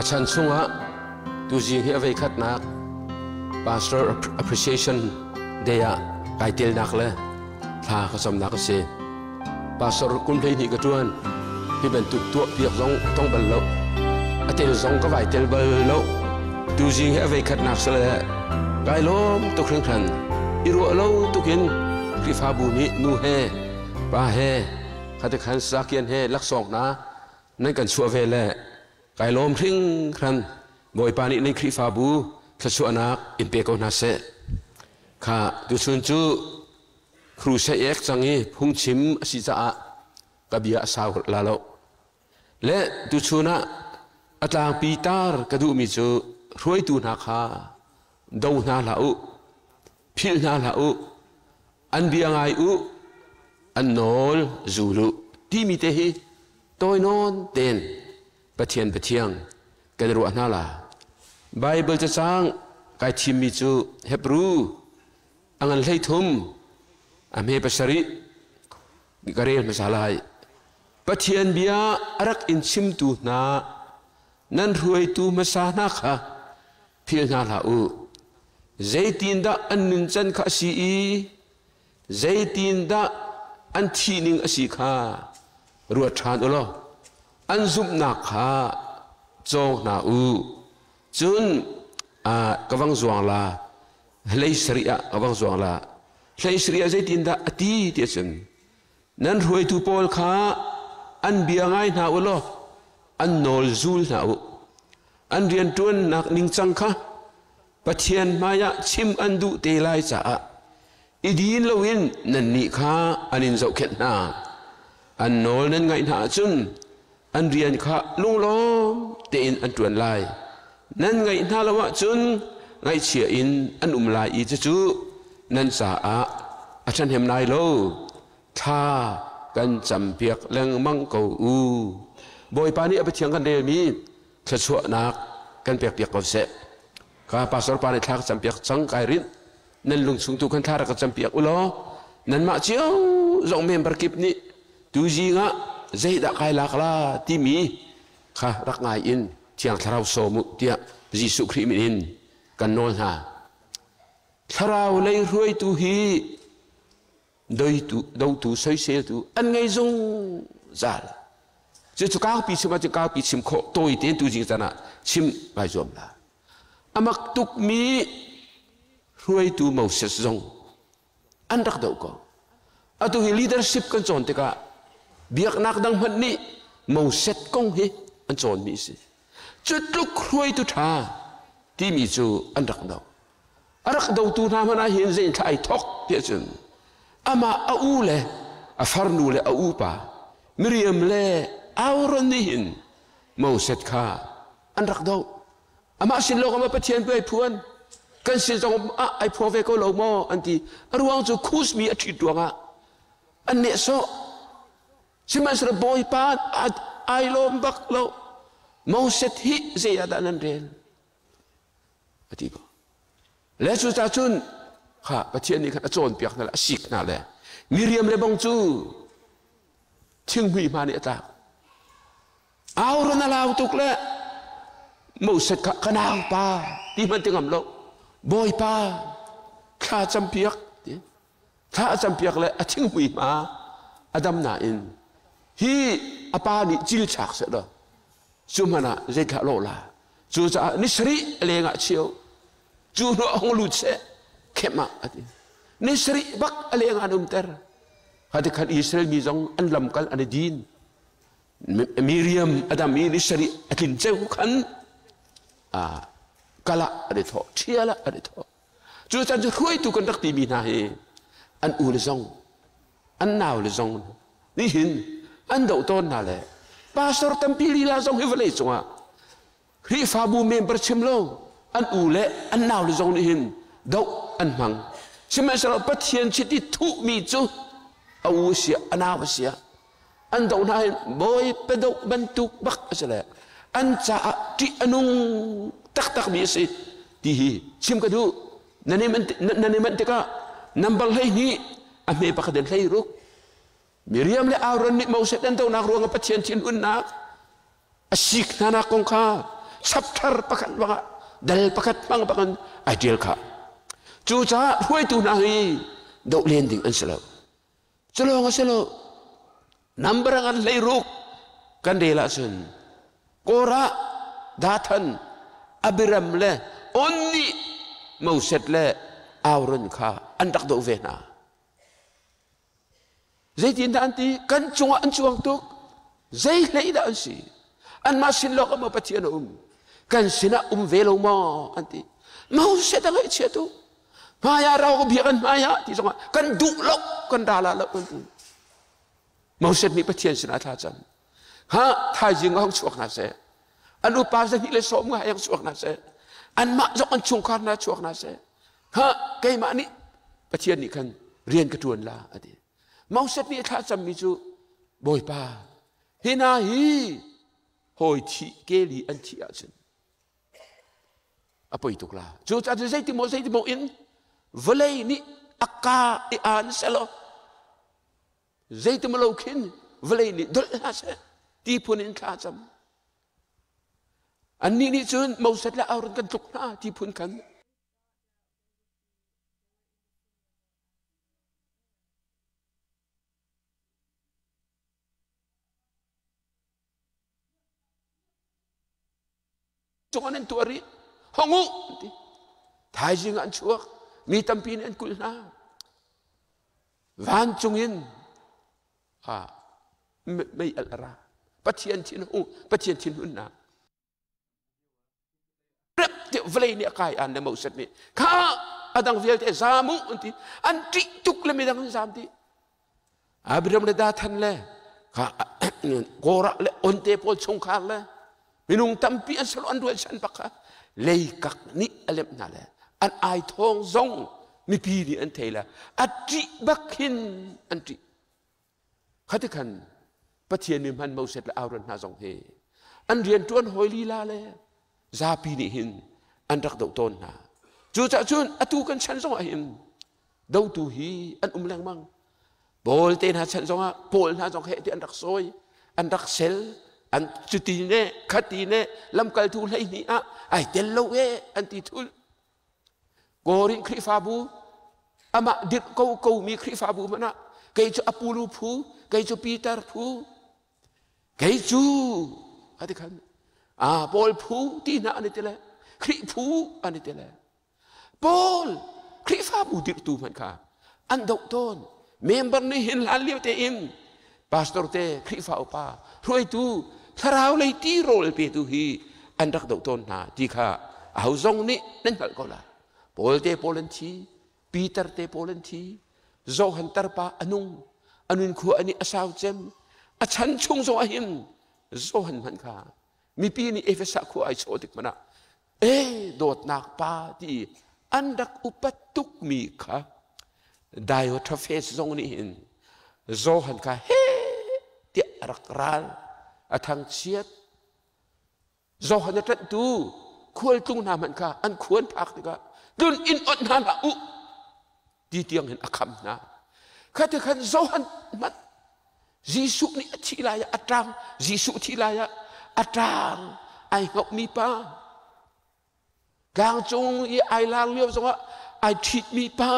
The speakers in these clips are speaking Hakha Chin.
Ka chan chungah tuzing hi a veikhatnak Pastor Appreciation Day ah kai telnak le thla ka camnak a si. Pastor kum 12 ka ṭuan. Hi bantuk tuah piak zong tong bal lo. A tel zong ka vai tel bal lo. Tuzing hi a veikhatnak si le kai lawm tuk hringhran. I ruah lo tukin Khrihfabu nih nu he pa he khate khan sakian he laksawng hna nan kan chuah ve le kai lawm hringhran. Bawipa nih nan Khrihfabu thluachuahnak in pe ko hna seh. Kha tuchun cu crusade ek cang i phungchim a si caah ka bia a sau la lo. Le tuchun ah a tlangpi tar ka duhmi cu hruaitu hna kha do hna hlah u, philh hna hlah u, an bia ngai u, an nawl zul u timi te hi tawi nawn tein Pathian Pathiang kan ruah hna la. Bible cacang kai thimmi cu Hebrew a ngan 13 a hme 7 ka rel hmasa lai. Pathian bia a rak in chimtu hna nan hruaitu hmasa hna kha philh hna hlah u. Zeitindah an nuncan kha a si i zeitindah an thihning a si kha ruat ṭhan u law an zumhnak kha cawng hna u. Cun ka vang zuang la, hlei sarih ah ka vang zuang la. Hlei sarih ah zeitindah a ti ti ahcun nan hruaitu pawl kha an bia ngai hna u law an nawl zul hna u. An rianṭuannak ningcang kha Pathian hmaiah chim an duh te lai caah i din loin nannih kha an in zohkhenh hna. An nawl nan ngaih hna ahcun an rian kha lunglawm tein an ṭuan lai. Nan ngaih hna lo ahcun ngaihchia in an um lai i cucu nan caah a ṭhahnem lai lo. Thla kan campiak lengmang ko u. Bawipa nih a Pathian kan relmi thluachuahnak kan pekpiak ko seh. Ka pastor pa nih thla ka campiak cang kai rinh. Nan lungchung tu khan thla rak ka campiak u law nanmah cio zong member kip nih tuzing ah zeidah kai lak la timi kha rak ngai in Thiang Thlarau sawm u tiah Jesuh Khrih min in kan nawl hna. Thlarau lei hruaitu hi doitu dotu soiseltu an ngei zungzal. Cucu kaupi chim ahcun kaupi chim khawh tawi tein tu jing chan ah chim kai zuam la. Amak tukmi hruaitu Moses zong an rak doh ko. Atu hi leadership kan cawn tikah biaknak dang hmanh nih Moses kong hi an cawnmi a si. Cu tluk hruaitu ṭha timi cu an rak doh. A rak dotu hna hmanh ah hin zei thla ai thok tiah cun amah a u le a farnu le a upa Miriam le Aaron nih hin Moses kha an rak doh. Amah sin lawng ah Pathian pu ai phuan. Kan sin zong ah ai phuang ve ko lo maw an ti. A ruang cu Kus mi a ṭhit ruangah an nehsawh. Sihmanhsehlaw Bawipa ai lawm bak lo. Moses hi zei ah dah nan rel? A ti ko. Le cucaah cun kha Pathian nih khan a cawnpiak hna le a sik hna le Miriam le bang cu thinghmui hma nih a tlak. Aaron a lau tuk le Moses kha ka naupa ti hmanh ti ngam lo. Bawipa thla campiak ti. Thla a campiak le a thinghmui hma a dam nain hi a pa nih cil chak seh law cu hmanh ah zeithlah lawh la. Cucaah ni sarih a leng ah chio cu hnu ah hung lut seh khem ah a ti. Ni sarih bak a leng ah an umter. Hati khan Israel mi zong an lamkal an i din. Miriam a dam i ni sarih a tlin ceu khan kal ah an i thawh, ṭhial ah an i thawh. Cu caan cu hruaitu kan rak timi hna hi an u le zong, an nau le zong nihin an doh tawn hna le pastor tampi lila zong hi vawlei cungah Khrihfabu member chim lo an u le an nau le zong nih hin doh an hmang. Sihmanhsehlaw Pathian chiti thuhmi cu a u a si a nau a si an doh hna hin bawipa doh bantuk bak a si le an caah ṭih a nung taktakmi a si ti hi chim ka duh. Nan i manh tikah number 12 a hme pakhat in 16 Miriam le Aaron nih Moses an dohnak ruangah Pathian thinhunnak a sik hnanak kong kha. Chapter pakhat bangah dal pakhat hmang bangin ai ṭial kha. Cucaah hruaitu hna hi doh len ding an si lo. Culawng a si lo. Number ngan hleiruk kan rel ahcun Korah, Dathan, Abiram le On nih Moses le Aaron kha an rak doh ve hna. Zeitindah an ti? Kan cungah an cuang tuk. Zei hlei dah an si? Anmah sin lawng ah maw Pathian a um? Kan sinah um ve lo maw? An ti. Moses a ngaihchia tuk. Hmai ah rau ka biak an hmai ah ti zongah kan duh lo, kan ra la lo kan ti. Moses nih Pathian sinah thla cam. Ha thaizing ah hung chuak hna seh. An upa 290 hang chuak hna seh. Anmah zong an chungkhar hna chuak hna seh. Ha keimah nih Pathian nih khan rian ka ṭuan la a ti. Moses nih thla cammi cu Bawipa hi hna hi hawi thih keli an thih ahcun a poi tuk la. Cucaah zeiti maw zeiti maw in vawlei nih a ka i aan selaw zeitimalo khin vawlei nih dolh hna seh ti phun in thla cam. Annih nih cun Moses le Aaron kan tluk hna ti phun khan cung an tuah rih hong u ti thaizing ah an chuak mi tampi nih an kulh hna vancung in mei alh a ra Pathian thin Pathian thinhunnak rep tiah vawlei nih a kai an le Moses nih kha a dang vialte zaam u an ti an ṭih tuk le midang an zaam dih Abraham le Dathan le kha Korah le Onte pawl chungkhar le minung tampi an salo an rualchan bak kha leikak nih a lemh hna le an ai thawng zong mipi nih an thei le a ṭih bak hin an ṭih Khati khan Pathian mi hman Moses le Aaron hna zong hi an rianṭuan hawi lila le zapi nih hin an rak doh tawn hna. Cucaah cun atu kan chan zongah hin dotu hi an um lengmang. Paul te hna chan zongah Paul hna zong he ti an rak sawi, an rak sel, an cuti ne khati ne lamkaltu 12 ah ai tel lo e an ti thul. Korin Khrihfabu amah dirh ko komi Khrihfabu hmanh ah kei cu Apollo phu, kei cu Peter phu, kei cu ati khan ah Paul phu ti hna an i ti le Khrih phu an i ti le Paul Khrihfabu dirhtu hmanh kha an doh tawn. Member nih hin hlan lio tein pastor te Khrihfa upa hruaitu thlarau lei tirawl petu hi an rak doh tawn hna ti kha aho zong nih nan hngalh ko lai. Paul te pawl an thi, Peter te pawl an thi, Johan tarpa a nung, a nun khua ani a sau cem, a chan chung zong ahhin Johan hmanh kha mipi nih Efesa khua ai chawh tik hmanh ah e dawtnak pa ti an rak upat tukmi kha Diotrephes zong nih hin Johan kha he tiah a rak ral a thangchiat Johan a ṭanhtu khualtlung hna hmanh kha an khuan phak tikah tlun inn onh hna hlah u ti tiang hin a kham hna kha ti khan Johan hmanh Jesuh nih a thih lai ah a ṭang Jesuh thih lai ah a ṭang ai hngohmi pa tlangcung i ai lar lio zongah ai ṭhitmi pa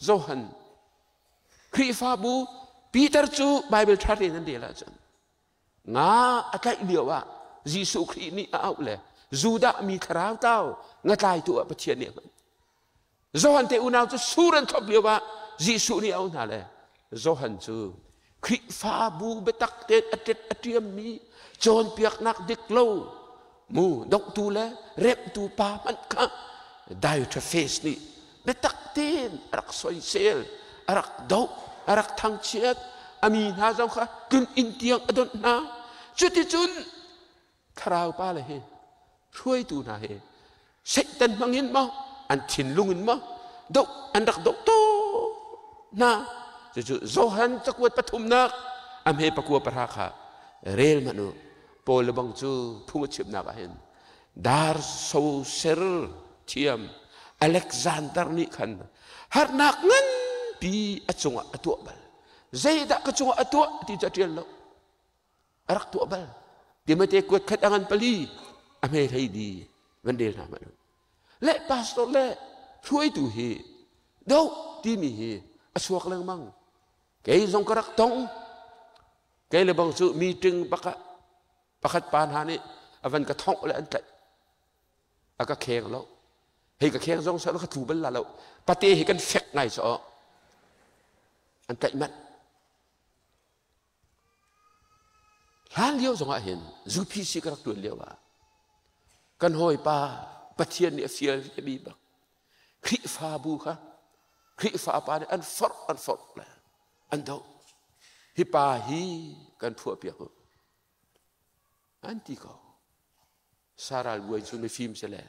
Johan Khrihfabu Peter cu Bible ṭha tein an rel ahcun nga a tlaih lio ah Jesuh Khrih nih a auh le Judah mi thlarau tlau ngatlaitu ah Pathian nih a hman Johan te unau cu sur an thlop lio ah Jesuh nih a auh hna le Johan cu Khrihfabu biatak tein a ṭet a ṭiammi cawnpiaknak dik lo mu dongtu le remhtu pa hmanh kha Diotrephes nih biatak tein a rak soisel, a rak doh, a rak thangchiat, a mi hna zong kha tlun inn tiang a donh hna. Cuticun thlarau pa le hi hruaitu hna hi Satan hmangin maw an thinlung in maw doh an rak doh to hna cucu Johan cakuat pathumnak a hme pakua pahra kha rel hmanh u Paul le bang cu phung a chimnak ah hin dar soser thiam Alexander nih khan harnak nganpi a cungah a tuah bal zeidah ka cungah a tuah ti cu a ṭial lo a rak tuah bal Timote kuat khat a ngan pali. A hme hlei di van rel hna hmanh. Le pastor le hruaitu hi do timi hi a chuak lengmang. Kei zong ka rak tong. Kei le bang cu meeting bak ah pakhat pa hna nih a van ka thongh le an tlaih. A ka kheng lo. Hei ka kheng zong sa ka tlu bal la lo. Pate hi kan fek ngai so. An tlaih manh. Hlan lio zongah hin UPC ka rak ṭuan lio ah kan hawipa Pathian nih a fial mi bak Khrihfabu kha Khrihfa pa nih an forh an forh le an doh. Hi pa hi kan phuah piak u. An ti ko. Saral buai cu mifim si le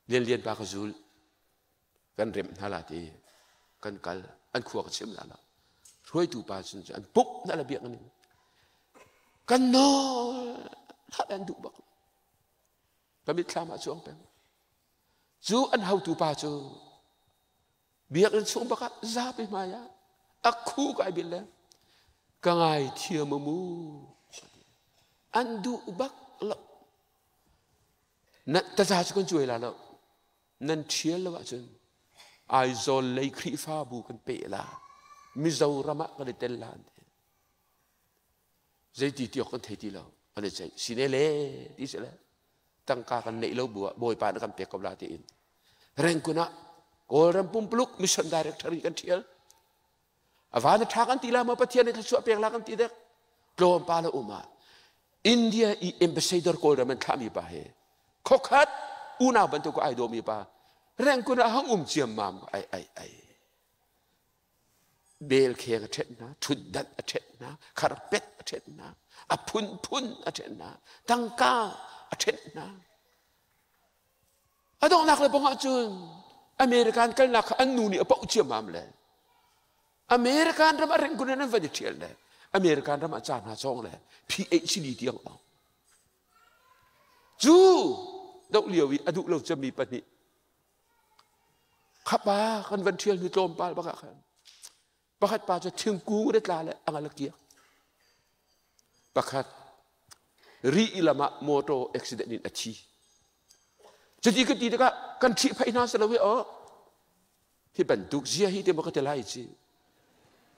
lianlian pa ka zul. Kan remh hna la ti kan kal an khua ka chim la lo hruaitu pa cun an puk na la biak ning kan nawl an duh bak ka mitthlam ah chuang peng cu an hautu pa cu biakinn chung bak ah zapi hmai ah a khu kai bil le ka ngai thiam mu an duh bak lo na taza cu kan cuai la lo Nan ṭhial lo ahcun Aizawl lei Khrihfabu kan peh la, Mizoram ah kan i tel la an ti. Zeiti ti awk kan thei ti lo. An i ceih. Sine le ti si le tangka kan neih lo bu ah Bawipa na kan pek ko la tiin. Rengkun ah Kawlram pumpuluk mission director in kan ṭhial. A van a ṭha kan ti la maw Pathian nih thluachuah pek la kan ti dek. Tlawmpal a um ah India i ambassador Kawlram an thlahmi pa he khokhat unau bantuk ai dawmi pa rengkun ah hang um ciammam ai ai ai bel kheng a ṭhet hna ṭhutdanh a ṭhet hna kharpet a ṭhet hna a phunphun a ṭhet hna tangka a ṭhet hna A donghnak le bang ahcun American kalnak kha an nu nih a poh ciammam le American ram a rengkun in an van i ṭhial le American ram ah ca hna cawng le PhD tiang awng. Cu doh lio i a duh lo cemmi pahnih khapa kan van ṭhial hnu tlawmpal bak ah khan pakhat pa cu thingkung le tla le a ngal a kiak. Pakhat ri lam ah motor accident in a thi. Cuti ka ti tikah kan ṭhihphaih hna si lo i aw hi bantuk zia hi te maw ka ti lai ci.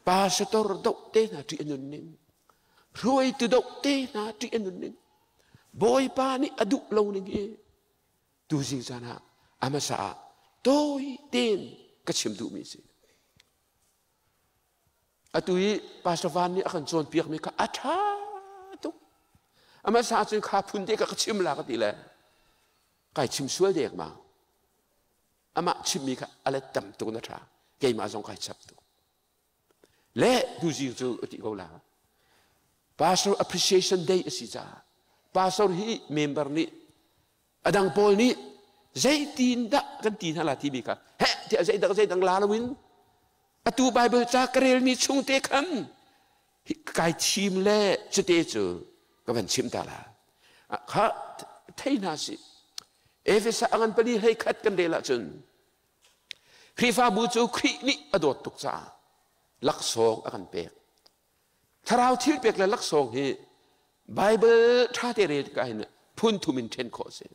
Pastor doh te hna ṭih a nun ning. Hruaitu doh te hna ṭih a nun ning. Bawipa nih a duh lo ning hi tuzing caan ah a hmasa ah tawi tein ka chim duhmi a si. Atu i Pastor Van nih a kan cawnpiakmi kha a ṭha tuk. A hmasa ahcun kha phun te kha ka chim la ka ti le kai chim sual dek ma. Amah chimmi kha a let tam tuk na ṭha. Keimah zong kai chap tuk. Le tuzing cu a ti ko la. Pastor Appreciation Day a si caah pastor hi member nih A dang pawl nih zeitin dah kan ti hna la timi kha heh tiah zeidang zeidang la loin atu Bible ca ka relmi chung te khan kai thim le cute cu ka van chim ta la. Kha thei hna si. Efesa a ngan pali hlei khat kan rel ahcun Khrihfabu cu Khrih nih a dawt tuk caah laksawng a kan pek. Thlarau thil pek le laksawng hi Bible ṭha te rel tikah hin phun thum in ṭhen khawh a si.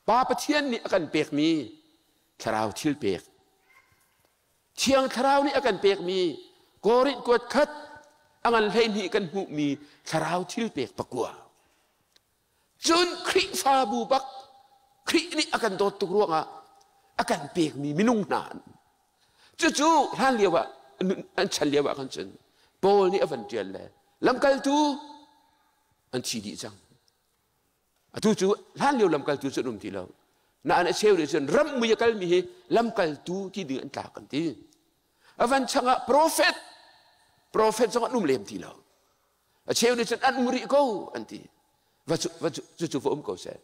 Pa Pathian nih a kan pekmi thlarau thil pek. Thiang Thlarau nih a kan pekmi Korinth kuat khat a ngan 12 kan hmuhmi thlarau thil pek pakua. Cun Khrihfabu bak Khrih nih a kan dawt tuk ruangah a kan pekmi minung hna an Cucu hlan lio ah an chan lio ah khan cun Paul nih a van ṭial le lamkaltu an thi dih cang. Atu cu hlan lio lamkaltu cu an um ti lo. Nain a cheu nih cun ram mui a kalmi hi lamkaltu ti ding an tlak an ti. A van chang ah profet profet zong an um lem ti lo. A cheu nih cun an um rih ko an ti. Va cu va cu cucu va um ko seh.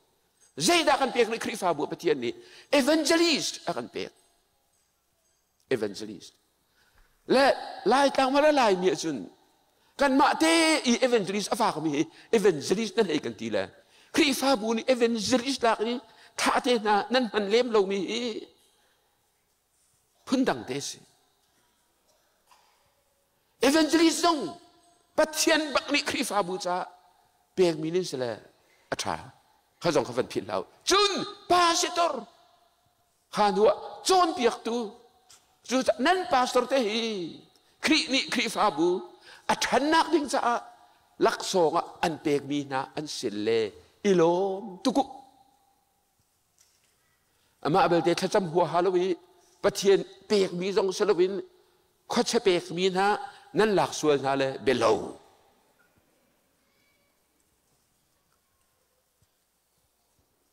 Zeidah kan pek rih Khrihfabu Pathian nih evangelist a kan pek. Evangelist. Le Laitlang ma le Laimi ahcun kanmah te i evangelist a fakmi hi evangelist nan hei kan ti le Khrihfabu nih evangelist lak i thah te hna nan hman lem lomi hi phundang te si. Evangelist zong Pathian bak nih Khrihfabu caah pekmi nin si le a ṭha. Kha zong kha van philh hlah u. Cun pastor kha hnu ah cawnpiaktu cu nan pastor te hi Khrih nih Khrihfabu a ṭhannak ding caah laksawng ah an pekmi hna an si le i lawm tuk u. Amah belte thlacam huaha lo i Pathian pekmi zong si loin khuachia pekmi hna nan lak sual hna le bialo.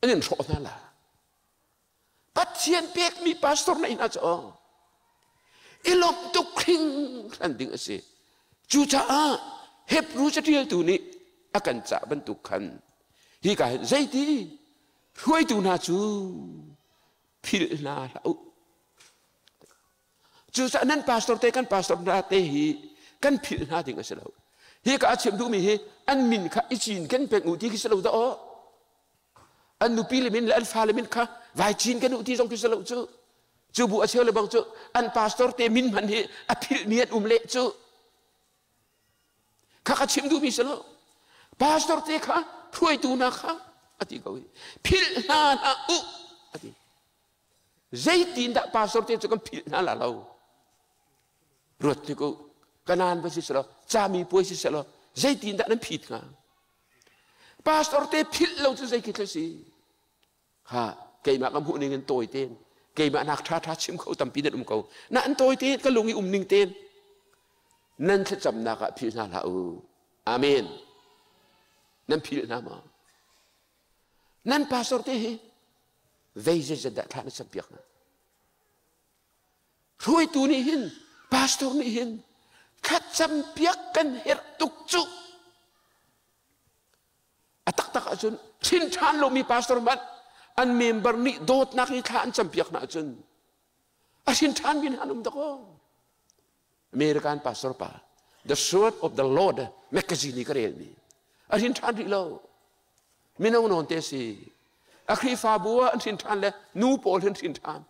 An in hrawh hna la. Pathian pekmi pastor na inn ah cu i lawmh tuk hringhran ding a si. Cucaah Hebrew caṭialtu nih a kan cah bantuk khan hika hin zeiti hruaitu hna cu philh hna hlah u. Cucaah nan pastor te kan pastor hna te hi kan philh hna ding a si lo. Hi ka a chim duhmi hi an min kha i cin kan peng u ti khi si lo dah aw. An nupi le min le an fale min kha vai cin kan u ti zong khi si lo cu. Cu bu a cheu le bang cu an pastor te min hman hi a philhmi an um leh cu. Kha ka chim duhmi si lo. Pastor te kha hruaitu hna kha a ti ko hi. Philh hna hlah u a ti. Zeitindah pastor te cu kan philh hna la lo? Ruat hnik u. Kanaan va si selaw, cami puai si selaw, zeitindah nan phit hnga? Pastor te philh lo cu zei khi thil si? Ha, keimah ka hmuh ning in tawi tein, keimah nak ṭha ṭha chim kho tampi nan um ko. Na an tawi tein, ka lung i um ning tein, nan thlacamnak ah philh hna hlah u. Amen. Nan philh hna maw? Nan pastor te hi vei zeizat dah thla na campiak hna? Hruaitu nih hin, pastor nih hin thlacampiak kan herh tuk cu. A taktak ahcun thin ṭhan lomi pastor hmanh an member nih dawtnak i thla an campiak hna ahcun a hrin ṭhan mi hna an um dakaw. American pastor pa The Sword of the Lord magazine i ka relmi a hrin ṭhan rih lo. Mino nawn te si. A Khrihfabu ah an hrin ṭhan le nu pawl hin hrin ṭhan.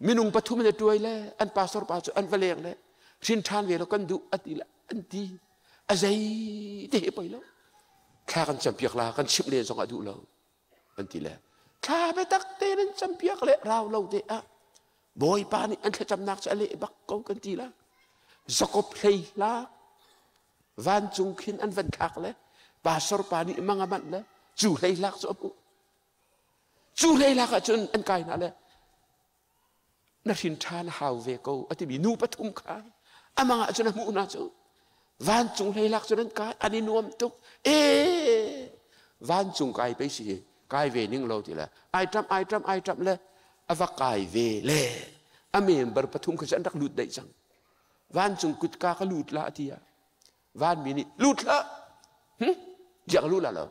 Minung pathum in a tuai le an pastor pa cu an va leng le hrin ṭhan ve lo kan duh a ti le an ti. A zei te he poi lo. Thla kan campiak la kan chimh len zong ah duh lo an ti le thla biatak te nan campiak le rau lo te ah Bawipa nih an thlacamnak cu a leh bak ko kan ti la. Jakob hlei hla vancung khin an van thlak le pastor pa nih mang a manh le cu hlei hlak cu a hmuh. Cu hlei hlak ahcun an kai hna le na hrin ṭhan hau ve ko a timi nu pathum kha amang ahcun a hmuh hna cu vancung hlei hlak cun an kai an i nuam tuk ee vancung kai pei si kai ve ning lo ti le ai ṭamh ai ṭamh ai ṭamh le a va kai ve le a member pathum kha cu an rak lut daih cang vancung kutka ka lut la ti ah vanmi nih lut hlah hm diak lut la lo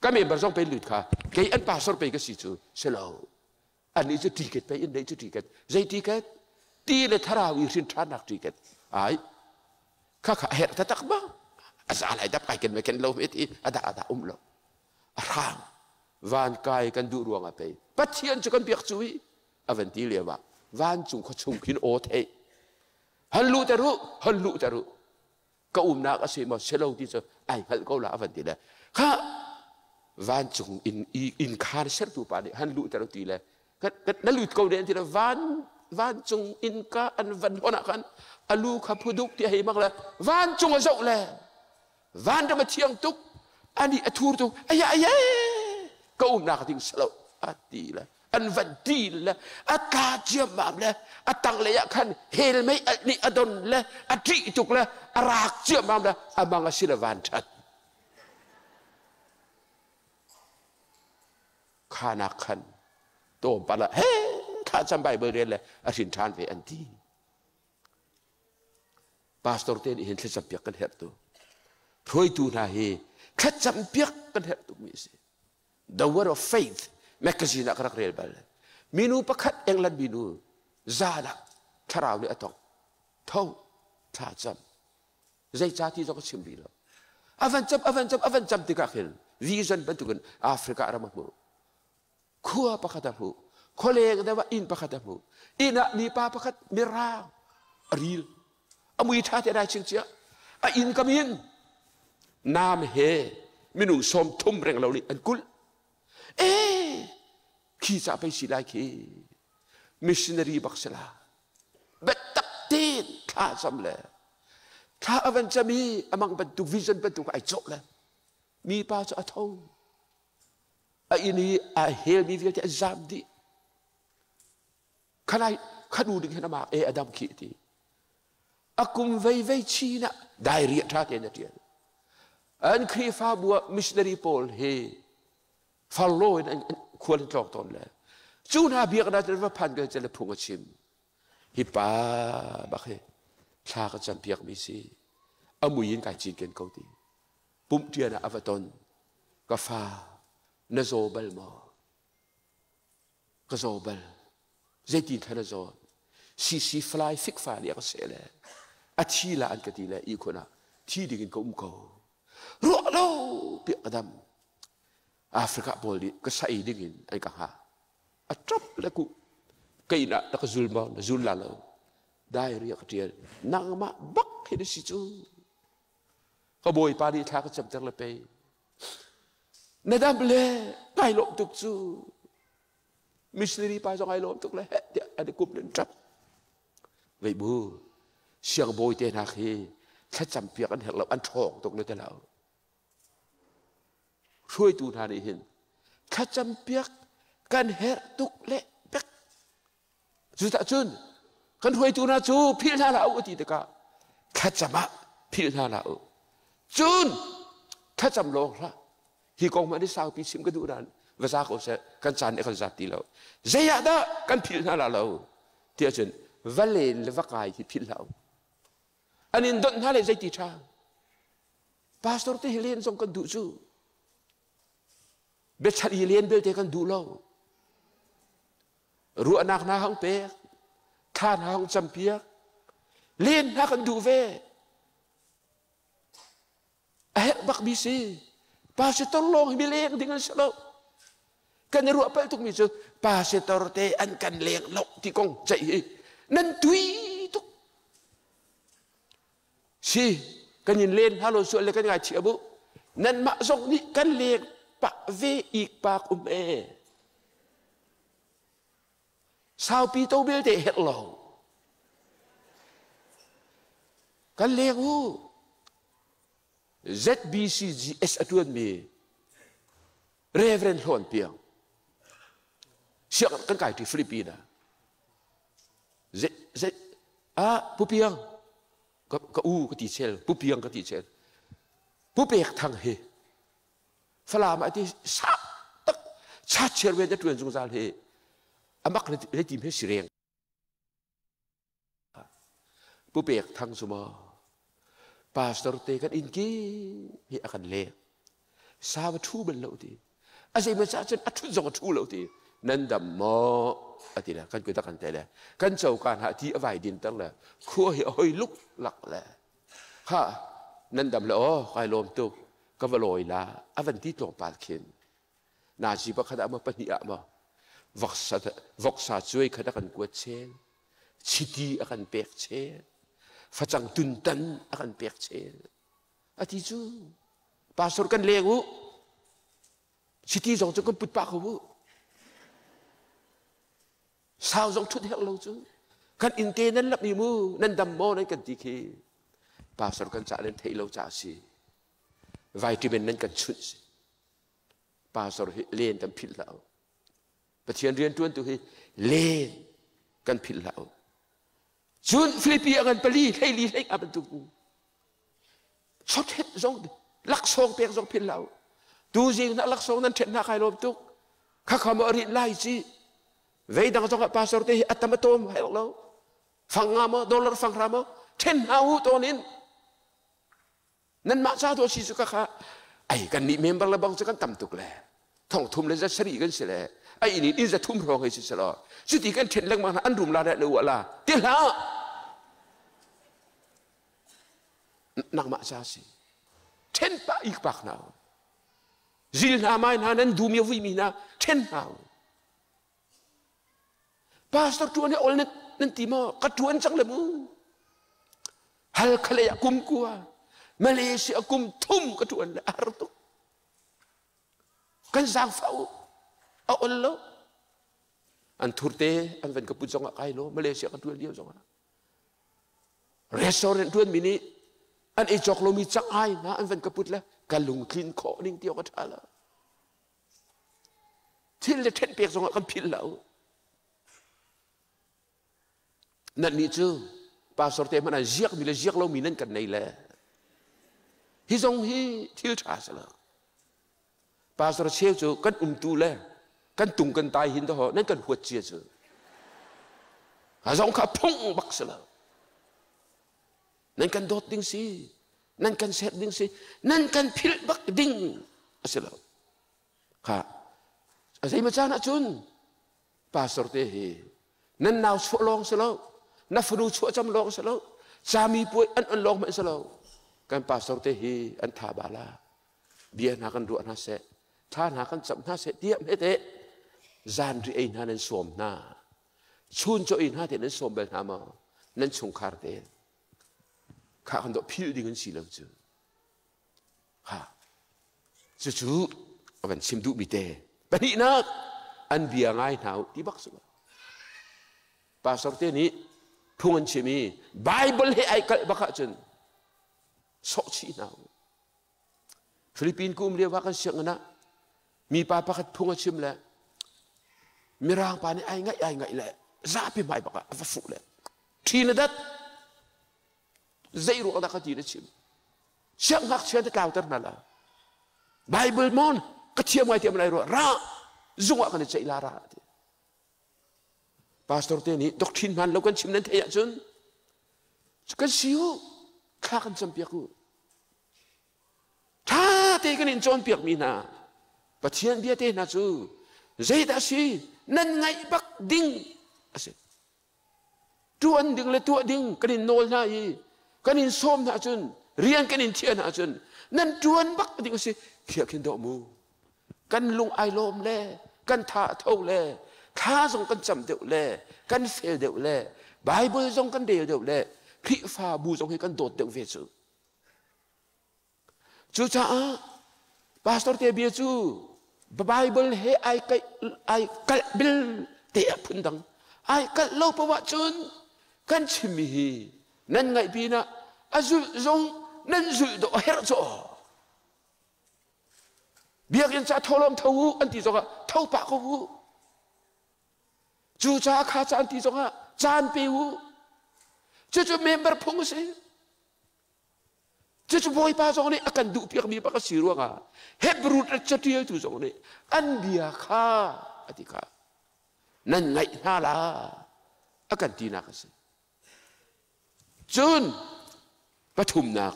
ka member zong pei lut kha kei an pastor pei ka si cu si lo annih cu ticket pei in neih cu ticket zei ticket ti le thlarau i hrin ṭhannak ticket ai kha kha a herh taktak ma a za lai dap kai ken me ken lo me ti a dah a dah um lo a hrang van kai kan duh ruang ah pei Pathian cu kan biak cu i a van ti lio ah vancung khua chung khin aw theih han lu ter u han lu ter u ka umnak a si maw silo ti cu ai hngalh ko la a van ti le kha vancung in inn khaan sertu pa nih han luhter ti le na lut ko ne an ti le van vancung innka an van hon ah khan a lu kha phuduk ti a hei mak le vancung a zoh le vanram a thiang tuk ani a thur tuk aya aya ka umnak ding silo a ti le an van ti le a tla ciammam le a tanglei ah khan hell mei alh nih a don le a ṭih tuk le a rak ciammam le a mang a si le van ṭhat khanak khan tawm pala he thla cam Bible rel le a hrin ṭhan ve an ti Pastor te nih hin thlacam piak kan herh tu hruaitu hna hi thlacam piak kan herh tukmi a si The Word of Faith magazine ah ka rak rel bal. Minu pakhat England minu zan ah thlarau nih a tong. Tho, thla cam. Zeica ti zong ka chim rih lo. A van cam, a van cam, a van cam tikah khin vision bantukin Africa ram a hmuh. Khua pakhat a hmuh. Khualeng deuh ah inn pakhat a hmuh. Inn ah mipa pakhat mirang a ril. A mui ṭha te dai chingchiah. A inn kam in nam he. Minung 30 reng lo nih an kulh. E khi ca pei si lai khi. Missionary bak si la. Biatak tein thla cam le thla a van cam i amang bantuk vision bantuk ai cawh le mi pa cu a tho. A inn i a helmi vialte an zam dih. Khalai khanu ding hin amah e adam khi ti. A kum vei vei chin ah diary ṭha tein a ṭial. An Khrihfabu ah missionary pawl hi farlo in an khual an tlawng tawn le cu hna biaknak cu va phan ke le phung a chim. Hi pa bak hi thla ka campiak mi si. A mui in kai cinken ko ti. Pumh ṭian ah a va ton. Ka fa na zaw bal maw? Ka zaw bal. Zeitin thlan a zaw? CC fly fikfa nih a ka seh le a thi la an ka ti le ihkhun ah thi ding in ka um ko. Ruah lo piah ka dam. Africa pawl nih ka sa ei ding in an ka hngah. A ṭap le ku ka inn ah na ka zul maw na zul la lo. Diary a ka ṭial. Nangmah bak hi na si cu. Ka bawipa nih thla ka camter le pei. Na dam le kai lawm tuk cu. Missionary pa zong ai lawm tuk le heh tiah an i kup len ṭap. Vei bu siangbawi te hna khi thlacam piak an herh lo an ṭhawng tuk le te lo. Hruaitu hna nih hin thlacam piak kan herh tuk le pek. Cucah cun kan hruaitu hna cu philh hna hlah u ti tikah thlacam ah philh hna hlah u. Cun thlacam lawng hlah. Hi kong hmanh hi saupi chim ka duh nain va za ko seh kan caan nih kan zat ti lo. Zei ah dah kan philh hna la lo tiah cun va len le va kai hi philh hlah u. An in donh hna le zeiti ṭha. Pastor te hi len zong kan duh cu. Biachat i len belte kan duh lo. Ruahnak hna hang pek, thla hna hang campiak, len hna kan duh ve. A herh bakmi si. Pastor lawng hi mi leng ding an si lo. Kan i ruah palh tukmi cu pastor te an kan leng lo ti kong ceih hi nan tui tuk. Si kan in len hna lo sual le kan ngaithia bu. Nanmah zong nih kan leng pah ve ik pak um e. Saupi to belte herh lo. Kan leng u. ZBCGS a tuanmi Reverend Hlawn Piang siang kan kai ṭi Philippine ah Z Z ah Pu Piang ka, ka u ka ti chel Pu Piang ka ti chel Pu Pek Thang hi Falam ah ti sa tak chat cher ven a ṭuan zungzal hi amak le tim he si reng Pu Pek Thang cu maw pastor te kan inn ki hi a kan lek sa va ṭhu bal lo ti a zei ma cah cun a ṭhut zong a ṭhu lo ti nan dam maw a ti le kan kut a kan te le kan coka hna ti a vai din ter le khua hi a hoi luk lak le ha nan dam le aw kai lawm tuk ka va lawi la a van ti tlawmpal khin nazi pakhat ah maw pahnih ah maw voksa voksa cuai khat a kan kuat chel chiti a kan pek chel facang tuntan a kan pek chel a ti cu pastor kan leng u chiti zong cu kan put pah ko u sau zong ṭhut herh lo cu kan innte nan lap mi mu nan dam maw nan kan ti khi pastor kan cah nan theih lo ca si vitamin nan kan chunh si pastor hi len kan philh hlah u Pathian rian ṭuan tu hi len kan philh hlah u cun Filipi a ngan pali hleili hlei a bantuk chawthet zong laksawng pek zong philh hlah u tu zing na laksawng nan ṭhet hna kai lawm tuk khakha maw a rin lai ci vei dang zong ah pastor te hi a tam a tawm hai lo fang nga maw dollar fang hra maw ṭhen hna u tawn in nanmah ca tu si cu ka kha ai kan nih member le bang cu kan tam tuk le thong thum le za sarih kan si le ai in in za thum hrawng hei si selaw cuti kan ṭhen lengmang hna an rum la le u la ti hlah nangmah ca si ṭhen pah ik pak hna zil hna mai hna nan dum ya vui mi hna ṭhen hna Pastor ṭuan hi ol nan ti maw? Ka ṭuan cang le mu. Halkha lei ah kum kua, Malaysia kum thum ka ṭuan le a har tuk. Kan zaangfah u. A ol lo. An thurte an van ka put zong ah kai lo. Malaysia ka tuan lio zong ah. Restaurant tuan mi nih an ei cawk lomi cang ai hna an van ka put le ka lungtlin khawh ning ti awk a ṭha lo. Thil le ṭhen pek zong ah kan philh lo. Nan nih cu pastor te hmanh ah ziakmi le ziak lomi nan kan nei le hi zong hi thil ṭha si lo. Pastor cheu cu kan umtu le kan tung kan tai hin daw nan kan huat cia cu. A zong kha phung bak si lo. Nan kan dawt ding si, nan kan serh ding si, nan kan philh bak ding a si lo. Kha a zeimaw caan ahcun pastor te hi nan nau chuah lawng si lo, na fanu chuah cam lawng si lo, cami puai an on lawng hmanh si lo. Kan pastor te hi an tha bala. Bia hna kan ruah hna seh, thla hna kan camh hna seh tiah hme teh zan ri ei hna nan sawm hna. Chun chaw ei hna te nan sawm bal hna maw? Nan chungkhar te. Kha kan dawh philh ding an si lo cu. Ha. Cucu a kan chim duhmi te. Pahnihnak, an bia ngai hna u ti bak si lo. Pastor te nih phung an chim i Bible he ai kalh bak ahcun sawh chih hna u. Philippine kum lio ah kan sianginn ah mipa pakhat phung a chim le mirang pa nih ai ngaih ai ngaih le zapi hmai bak ah a va fuh le ṭhi na dat zei ruang dah ka ti na chim siangngakchia na tlauter hna la Bible mon ka thiam ngai tiam lai ruah ra zung ah kan i ceih la ra ti pastor te nih doctrine hman lo kan chim nan theih ahcun kan si u thla kan campiak u ṭha te kan in cawnpiak mi hna Pathian bia te hna cu zeidah si nan ngaih bak ding a si Ṭuan ding le tuah ding kan in nawl hna i kan in sawm hna cun rian kan in thiah hna cun nan ṭuan bak ding a si khiah khin dawh mu. Kan lung ai lawm le kan tha a tho le thla zong kan cam deuh le kan fel deuh le Bible zong kan rel deuh le Khrihfabu zong hi kan dawt deuh ve cu. Cucaah pastor te bia cu Bible he ai kaih ai kalh bil te ah phundang ai kalh lo poah cun kan chimmi hi nan ngaih pinah a zulh zong nan zulh dawh a herh caw. Biakinn ca tholawm tho u an ti zongah tho pah ko u. Cu ca kha ca an ti zongah caan pe u. Cucu member phung a si. Cucu Bawipa zong nih a kan duhpiakmi bak a si ruangah Hebrew catialtu zong nih an bia kha a ti kha nan ngaih hna la a kan tinak a si. Cun pathumnak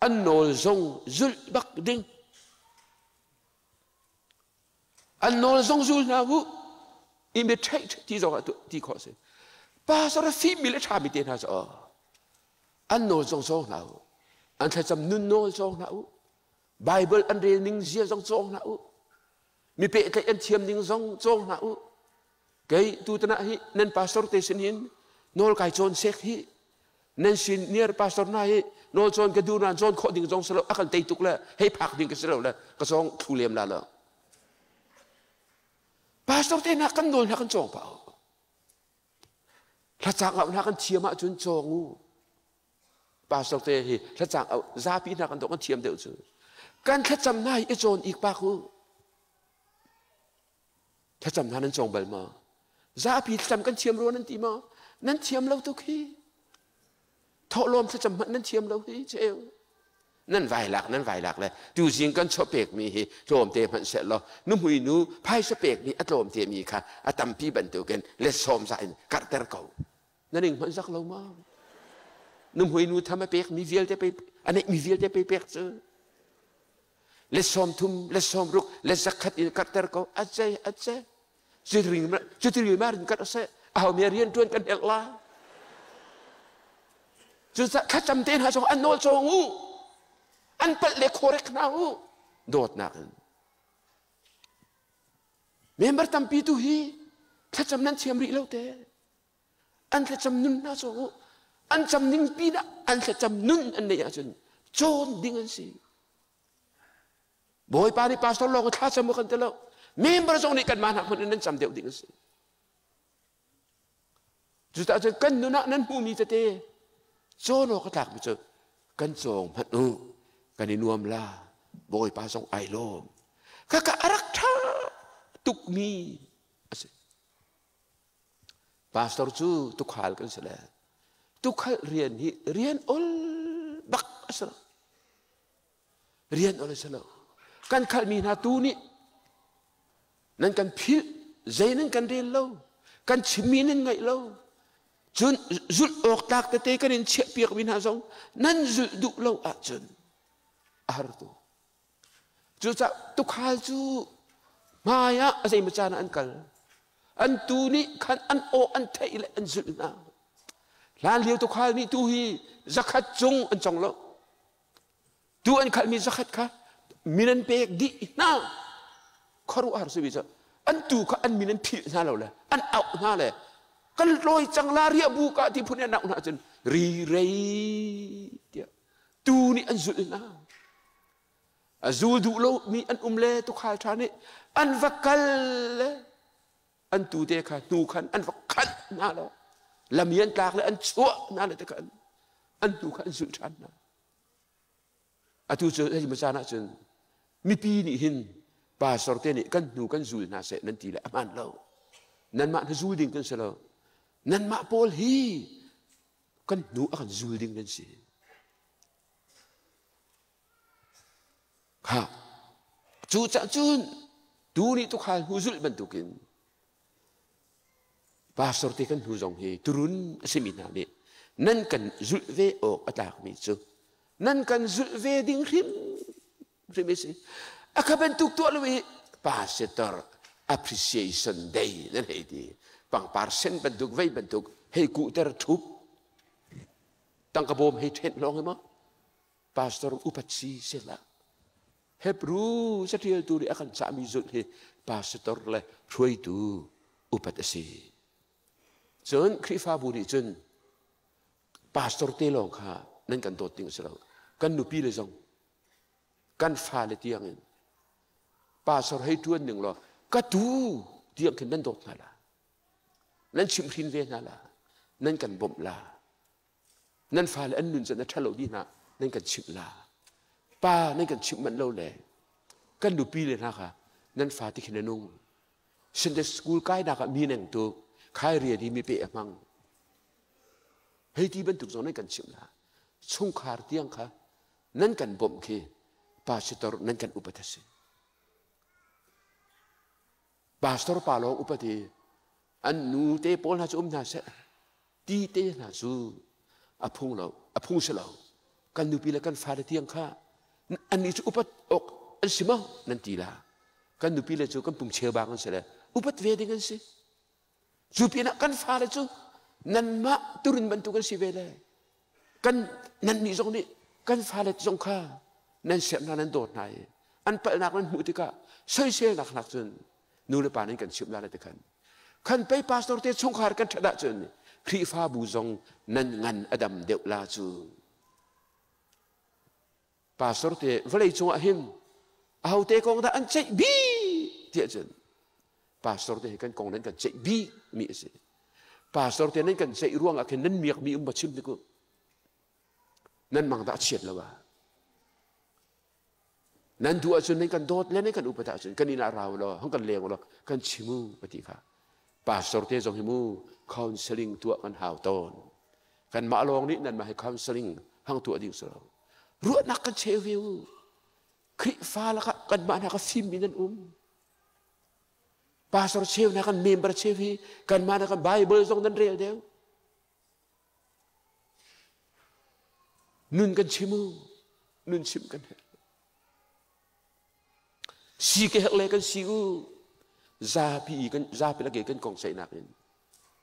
an nawl zong zulh bak ding. An nawl zong zul hna u. Imitate ti zong ah ti khawh a si. Pastor a fimmi le ṭhami te hna cu an nawl zong cawng hna u. An thlacam nun nawl cawng hna u. Bible an rel ning zia zong cawng hna u. Mi pehtlaih an thiam ning zong cawng hna u. Kei tutan ah hi nan pastor te sin hin nawl kai cawn sek hi nan senior pastor hna hi nawl cawn ka duh nain cawn khawh ding zong si lo a kan tei tuk le hei phak ding ka si lo le ka cawng thlu lem la lo pastor te hna kan nawl hna kan cawng pah hlacang au hna kan thiam ahcun cawng u pastor te hi hlacang au zapi hna kan dawh kan thiam deuh cu kan thlacam hna hi i cawn ik pak u Thlacam hna nan cawng bal maw? Zapi thlacam kan thiam rua nan ti maw? Nan thiam lo tuk hi. Thawhlawm thlacam hmanh nan thiam lo hi cheu. Nan vai lak nan vai lak le tuzing kan chaw pekmi hi tlawmte hmanh seh law nuhmui nu phaisa pekmi a tlawmte mi kha a tampi bantukin let sawm za in karhter ko. Na ning hmanh zak lo maw? Nuhmui nu tham a pekmi vialte pe a neihmi vialte pe pek cu. Le 30, le 60, le 100 in karhter ko. A ce, a ce. Cutiri ma rin kat ase. Aho mi rian tuan kan helh la. Cucaah thlacam te hna zong an nawl cawng u. An palh le khorek hna u. Dawtnak in. Member tampi tu hi thlacam nan thiam rih lo te. An thlacam nun hna cawng u. An cam ning pinah an thlacam nun an neih ahcun cawn ding an si. Bawipa nih pastor lawng thla cam kan ti lo. Member zong nih kanmah hna hmun in nan cam deuh ding a si. Cucaah cun kan nun ah nan hmuhmi tete cawn awk a tlakmi cu kan cawng hmanh u, kan i nuam la, Bawipa zong ai lawm. Khakha a rak ṭha tukmi a si. Pastor cu tukhal kan si le tukhal rian hi rian ol bak a si lo. Rian ol a si lo. Kan khalmi hna tu nih nan kan philh, zei nan kan rel lo, kan chimmi nan ngaih lo, cun zulh awk tlak tete kan in chiahpiakmi hna zong nan zulh duh lo ahcun a har tuk. Cucaah tukhal cu hmai ah a zeimaw caan ah an kal. An tuu nih khan an aw an theih le an zulh hna. Hlanlio tukhal nih tuu hi zakhat cung an cong lo. Tuu an khalhmi zakhat kha min an pek dih hna. Khuaruahhar simi cu an tuu kha an min an philh hna lo le an auh hna le kan lawi cang la riah bu ka ti phun in an auh hna cun ri rei tiah tuu nih an zulh hna. A zul duh lomi an um le tukhal ṭha nih an va kal le an tute kha hnu khan an va khanh hna lo. Lam i an tlak le an chuah hna le tikhan an hnu kha an zulh ṭhan hna. Atu cu hei caan ah cun mipi nih hin pastor te nih kan hnu kan zul hna seh nan ti le a hmaan lo. Nanmah na zul ding kan si lo. Nanmah pawl hi kan hnu a kan zul ding nan si. Ha. Cu cah cun tu nih tukhal hnu zulh bantukin pastor te kan hnu zong hi turun a simi hna nih nan kan zulh ve awk a tlakmi cu nan kan zulh ve ding hrim hrim a si. A kha bantuk tuah lo i pastor appreciation day nan hei ti pangpar sen bantuk vei bantuk hei kuhter thup tangka bawm hei ṭhenh lawng hi maw pastor upat si sela Hebrew catialtu nih a kan cahmi zulh hi pastor le hruaitu upat a si. Cun Khrihfabu nih cun pastor te lawng kha nan kan dawt ding a si lo. Kan nupi le zong kan fale tiangin pastor hei ṭuan ning law ka tu tiang khin nan dawt hna la. Nan chimhhrin ve hna la. Nan kan bawmh la. Nan fale an nun can a ṭhalo dih hna nan kan chimh la. Pa nan kan chimh manh lo le kan nupi le hna kha nan fa ti khin a nung. Sunday school kainak ah mi neng tuk khai rian hi mi pe a hmang. Hei ti bantuk zong nan kan chimh la. Chungkhar tiang kha nan kan bawmh khi pastor nan kan upat a si. Pastor pa lawng upat i an nu te pawl hna cu um hna seh ti te hna cu a phung lo a phung si lo kan nupi le kan fale tiang kha annih cu upat awk an si maw nan ti la kan nupi le cu kan pum cheu bang an si le upat ve ding an si cu pinah kan fale cu nanmah turin bantuk an si ve le kan nannih zong nih kan fale zong kha nan serh hna nan dawt hna i an palhnak nan hmuh tikah soiselnak hnak cun nu le pa nan kan chimh la le tikhan khan pei pastor te chungkhar kan ṭhat ahcun Khrihfabu zong nan ngan a dam deuh la cu pastor te vawlei cungah hin ahote kong dah an ceih bik tiah cun pastor te hi kan kong nan kan ceih bik mi a si pastor te nan kan ceih ruangah khin nan miak mi um ba chim tik u nan mang dah chiat lo ah nan duh ahcun nan kan dawt le nan kan upat ahcun kan inn ah rau law hong kan leng law kan chim u ti kha pastor te zong hi mu counseling tuah kan hau tawn kanmah lawng nih nanmah hi counseling hang tuah ding si lo ruahnak kan cheu ve u Khrihfa lakah kanmah hna ka fimmi nan um pastor cheu na kan member cheu hi kanmah na kan Bible zong nan rel deuh Nun kan chim u. Nun chim kan herh. Si ke herh le kan si u. Zapi kan zapi lake kan kong saihnak in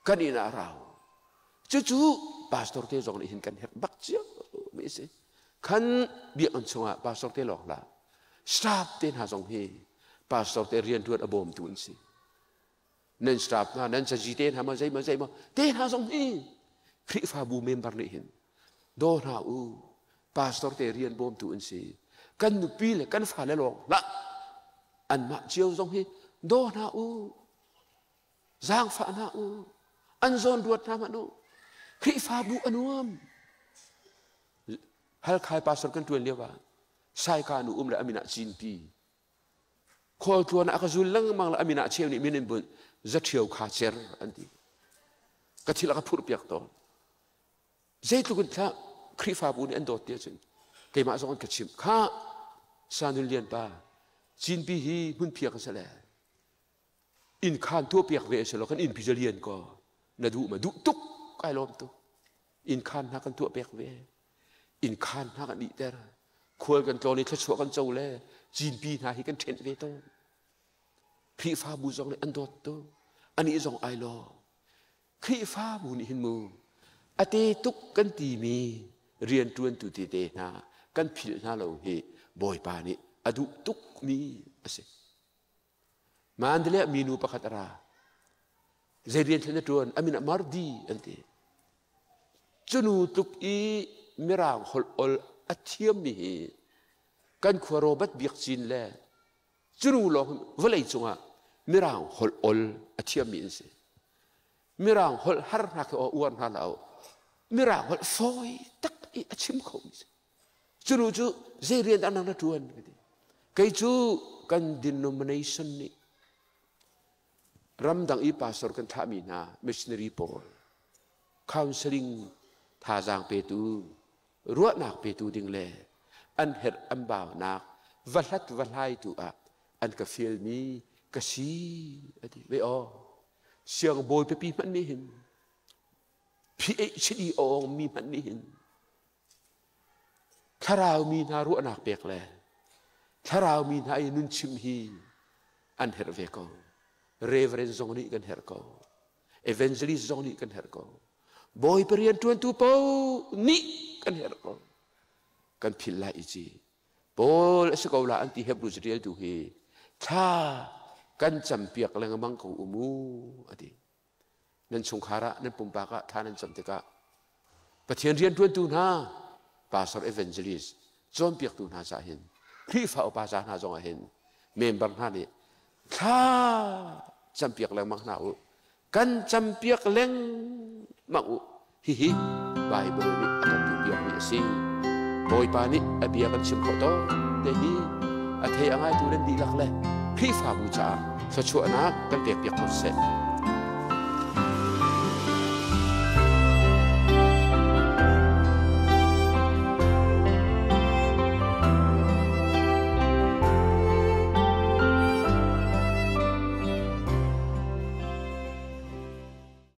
kan in ah rau. Cucu pastor te zong nih hin kan herh bak cio mi si. Khan biakinn chungah pastor te lawng la staff te hna zong hi pastor te riantuan a bawmtu an si. Nan staff hna nan cazi te hna ma zei ma zei ma te hna zong hi Khrihfabu member nih hin daw hna u pastor te rian bawmtu an si. Kan nupi le kan fale lawng hlah, anmah cio zong hi daw hna u, zaangfah hna u, an zawn ruat hna hmanh u. Khrihfabu a nuam. Halkhai pastor kan ṭuan lio ah Saika nu um le a min ah Cinpi. Khualtluan ah ka zul lengmang le a min ah cheu nih min in bunh zaṭhio kha cer an ti. Ka thil a ka phurh piak tawn. Zeitluk in thlah Khrihfabu nih an dawt ti ahcun keimah zong an ka chimh. Kha Sanun Lian pa Cinpi hi hmunphiak a si le inn khaan tuahpiak ve a si lo kan innpi cu lian ko na duh ma duh tuk kai lawm tuk inn khaan hna kan tuah pek ve inn khaan hna kan ihter khual kan tlawn i thluachuah kan co le cinpi hna hi kan ṭhenh ve tawn Khrihfabu zong nih an dawt tuk anih zong ai lawm Khrihfabu nih hin mu a te tuk kan timi rianṭuantu tete hna kan philh hna lo hi Bawipa nih a duh tukmi a si. Mandalay ah minu pakhat a ra. Zei rian thlen a ṭuan? A min ah Mardi an ti. Cu nu tluk i Mirang holh ol a thiammi hi kan khua Robert Biak Cin le cu nu lawng vawlei cungah Mirang holh ol a thiammi an si. Mirang holh har hna khi uar hna lo. Mirang holh fawi tak i a chim khomi si. Cu nu cu zei rian dah nang na ṭuan? Ka ti. Kei cu kan denomination nih ramdang i pastor kan thlahmi hna missionary pawl counseling thazaang petu ruahnak petu ding le an herh an baunak va hlat va hlaitu ah an ka fialmi ka si a ti ve aw siangbawi pipi hmanh nih hin PhD awng mi hmanh nih hin thlarau mi hna ruahnak pek le thlarau mi hna i nun chim hi an herh ve ko. Reverend zong nih kan herh ko. Evangelist zong nih kan herh ko. Bawipa rianṭuantu paoh nih kan herh ko. Kan philh lai i ci. Paul a si ko la an ti Hebrew catialtu hi thla kan campiak lengmang ko umu a ti. Nan chungkhar ah nan pumpak ah thla nan cam tikah Pathian rianṭuantu hna pastor evangelist cawnpiaktu hna cah hin Khrihfa upa ca hna zongah hin member hna nih thla campiak lengmang hna u kan campiak lengmang u hihi Bible nih a kan duhpiakmi a si Bawipa nih a bia kan chim khawh tawn te hi a thei a ngaitu nan dihlak le Khrihfabu caah thluachuahnak kan pekpiak ko seh.